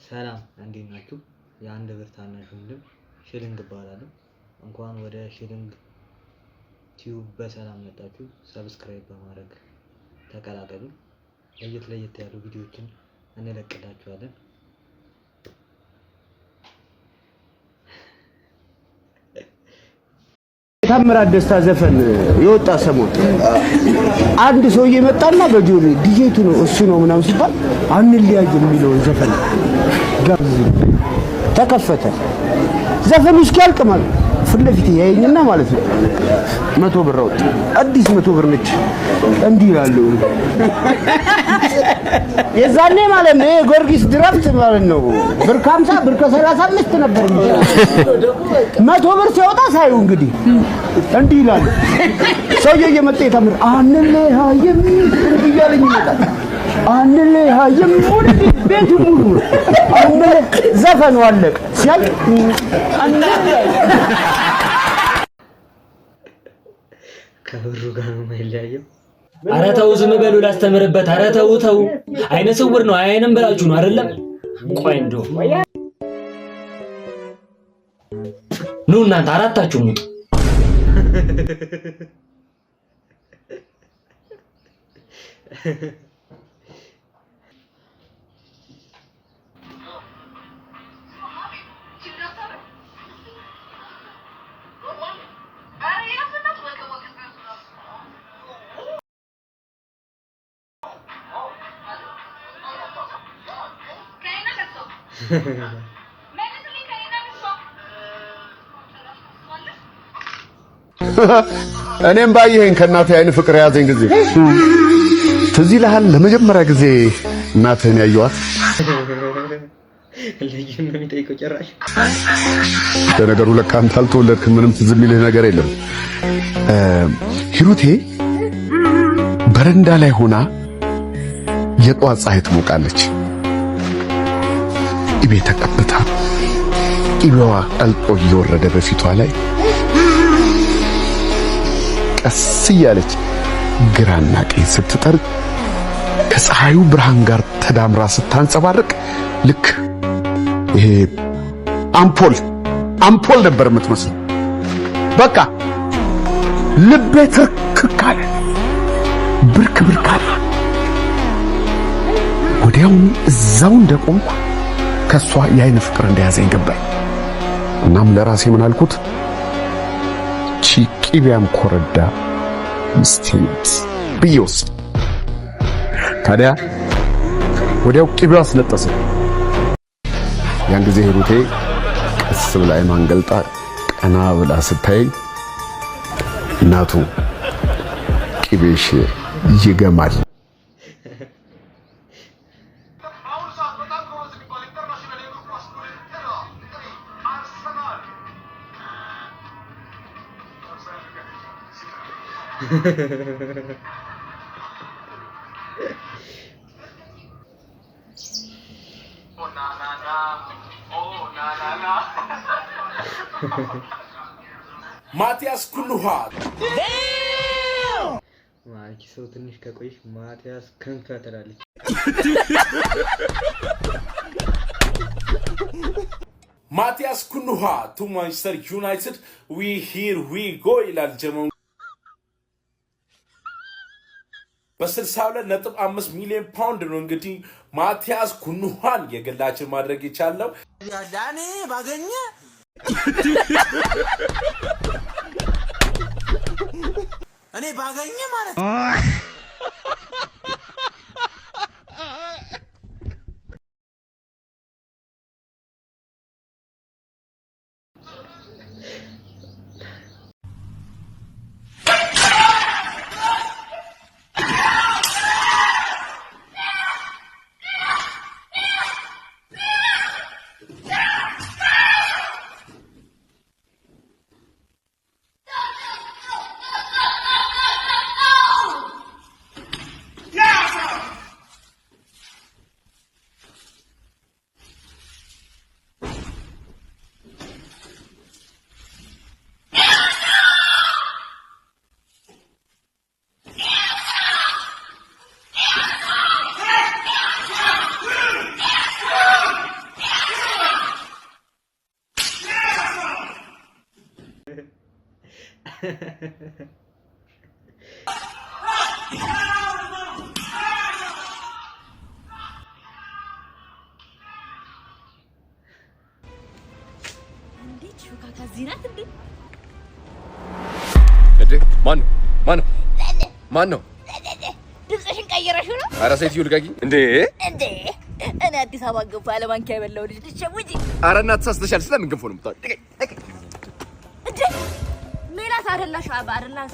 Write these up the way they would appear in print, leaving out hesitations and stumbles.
ሰላም እንዴት ናችሁ? የአንድ ብር ታናሽ ወንድም ሽልንግ እባላለሁ። እንኳን ወደ ሽልንግ ቲዩብ በሰላም መጣችሁ። Subscribe በማድረግ ተቀላቀሉ። ለየት ለየት ያሉ ቪዲዮዎችን እንለቅላችኋለን። የታምራት ደስታ ዘፈን የወጣ ሰሞን አንድ ሰውዬ መጣና በጆሮ ዲጄቱ ነው እሱ ነው ምናምን ሲባል አንለያይ የሚለውን ዘፈን ጋብዝ ተከፈተ። ዘፈኑ እስኪያልቅ ማለት ፊት ለፊት ያየኝና ማለት ነው 100 ብር አወጣ። አዲስ 100 ብር ነች። እንዲህ ይላሉ የዛኔ ማለት ነው። ይሄ ጊዮርጊስ ድራፍት ማለት ነው ብር ከ50 ብር ከ35 ነበር የሚሸጠው። 100 ብር ሲያወጣ ሳዩ እንግዲህ እንዲህ ይላሉ። ሰውዬው እየመጣ የታምር አንለያይም እንዲህ እያለኝ ይመጣል። አንለያይም ቤቱ ሙሉ ነው። ዘፈኑ አለቀ። ሲያልቅ አንለያይም ከብሩ ጋር ነው የማይለያየው። ኧረ ተው ዝም በሉ ላስተምርበት። ኧረ ተው ተው፣ አይነ ስውር ነው አይንም ብላችሁ ነው አይደለም? ቆይ እንደው ኑ እናንተ አራታችሁ ሙጡ። እኔም ባየኸኝ ከእናትህ አይን ፍቅር የያዘኝ ጊዜ ትዝ ይልሃል? ለመጀመሪያ ጊዜ እናትህን ያየኋት ልጁን ነው የሚጠይቀው ጭራሽ። ለነገሩ ለካ አንተ አልተወለድክም፣ ምንም ትዝ የሚልህ ነገር የለም። ሂሩቴ በረንዳ ላይ ሆና የጧት ፀሐይ ትሞቃለች። ቅቤ ተቀብታ ቅቤዋ ቀልጦ እየወረደ በፊቷ ላይ ቀስ እያለች ግራና ቀኝ ስትጠርግ ከፀሐዩ ብርሃን ጋር ተዳምራ ስታንጸባርቅ ልክ ይሄ አምፖል አምፖል ነበር የምትመስለው። በቃ ልቤ ትርክክ አለ፣ ብርክ ብርክ አለ። ወዲያውኑ እዛው እንደቆምኩ ከሷ የአይን ፍቅር እንደያዘኝ ገባኝ። እናም ለራሴ ምን አልኩት? ቺ ቂቢያም ኮረዳ ሚስቴ ናት ብዬ ወሰንኩ። ታዲያ ወዲያው ቂቤው አስነጠሰ። ያን ጊዜ ሂሩቴ ቀስ ብላ ዓይኗን ገልጣ ቀና ብላ ስታይ እናቱ ቂቤሽ ይገማል። ማቲያስ ኩኑሃ አንቺ ሰው ትንሽ ከቆይሽ ማቲያስ ክንፈ ትላለች። ማቲያስ ኩኑሃ to Manchester United we here we go ይላል ጀመው። በ62.5 ሚሊዮን ፓውንድ ነው እንግዲህ ማቲያስ ኩኑሃን የግላችን ማድረግ የቻለው። ዳኔ ባገኘ እኔ ባገኘ ማለት ነው። እንዴት ሹካካ እዚህ ናት እንዴ? እንዴ፣ ማን ነው? ማን ነው? ማን ነው? ድምፅሽን ቀይረሽው ነው? ኧረ ሴትዮ ልቀቂኝ! እንዴ! እንዴ፣ እኔ አዲስ አበባ ገንፎ ያለ ማንኪያ የበላው ልጅ ልትሸውጂ? ኧረ እናት ተሳስተሻል። ስለምን ገንፎ ነው የምታወሪው? ልቀቂኝ! እንዴ ሜላት አደላሽ አደላሽ።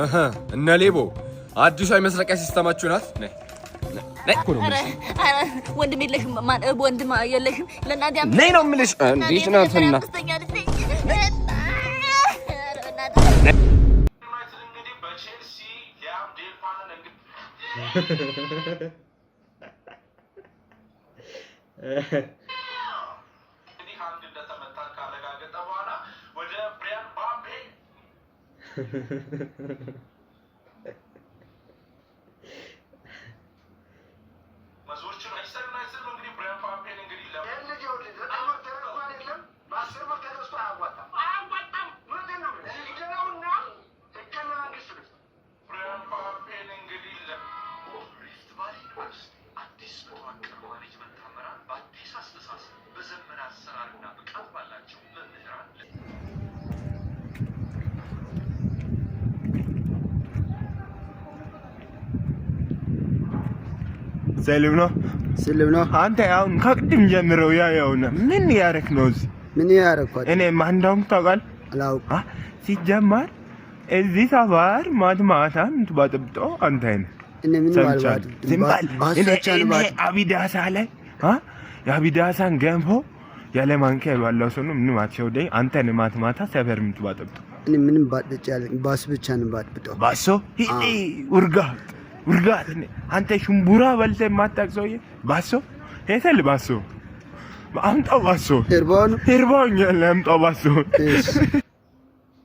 እህ፣ እነ ሌቦ አዲሷ የመስረቂያ system ኣችሁ ናት። ነይ ነይ እኮ ነው ኧረ የምልሽ። ኧረ ወንድም የለሽም? ማን ወንድም የለሽም? ለእናቴ ነይ ነው የምልሽ። እንዴት ናትና አምስተኛ ልጅ ነኝ። ኧረ በእናትህ። ዩናይትድ እንግዲህ በቼልሲ ሊያም ዴልፓንን እንግዲህ አንድ እንደተመታ ካረጋገጠ በኋላ ወደ ብሪያን ባምቤ መዞር ችሏል። ማንቸስተር ዩናይትድ ነው እንግዲህ ብሪያን ፓምፔን እንግዲህ ብሪያን ፓምፔን እንግዲህ ሪፍት ቫሊ ዩኒቨርሲቲ አዲስ በተዋቀረው management አመራር በአዲስ አስተሳሰብ በዘመነ አሰራርና ብቃት ባላቸው መምህራን ሰላም ነው። ስልም ነው። አንተ አሁን ከቅድም ጀምረው ያው ነው። ምን ያረክ ነው እዚህ? ምን ያረኳት? እኔ ማን እንደሆንኩ ታውቃለህ? አላውቅም። ሲጀመር እዚህ ሰፈር ማታ ማታ የምትበጠብጠው አንተ ነህ። እኔ ምንም ሰምቻለሁ። አልባጥብጥም። ዝም በል። ባሶ እኔ ብቻ ነው እኔ ባጥ አቢዳሳ ላይ የአቢዳሳን ገንፎ ያለ ማንኪያ የበላው ሰው ነው። ምንም አትሸውደኝ። አንተ ነህ ማታ ማታ ሰፈር የምትበጠብጠው። እኔ ምንም ባጥብጬ ያለ ባሱ ብቻ ነው ባጥብጠው። ባሶ ሂ ውርጋት ውርጋት። አንተ ሽምቡራ በልተህ የማታውቅ ሰውዬ ባሶ የት ባሶ? አምጣው ባሶ። እርቦን እርቦኛል። አምጣው ባሶ። እሺ።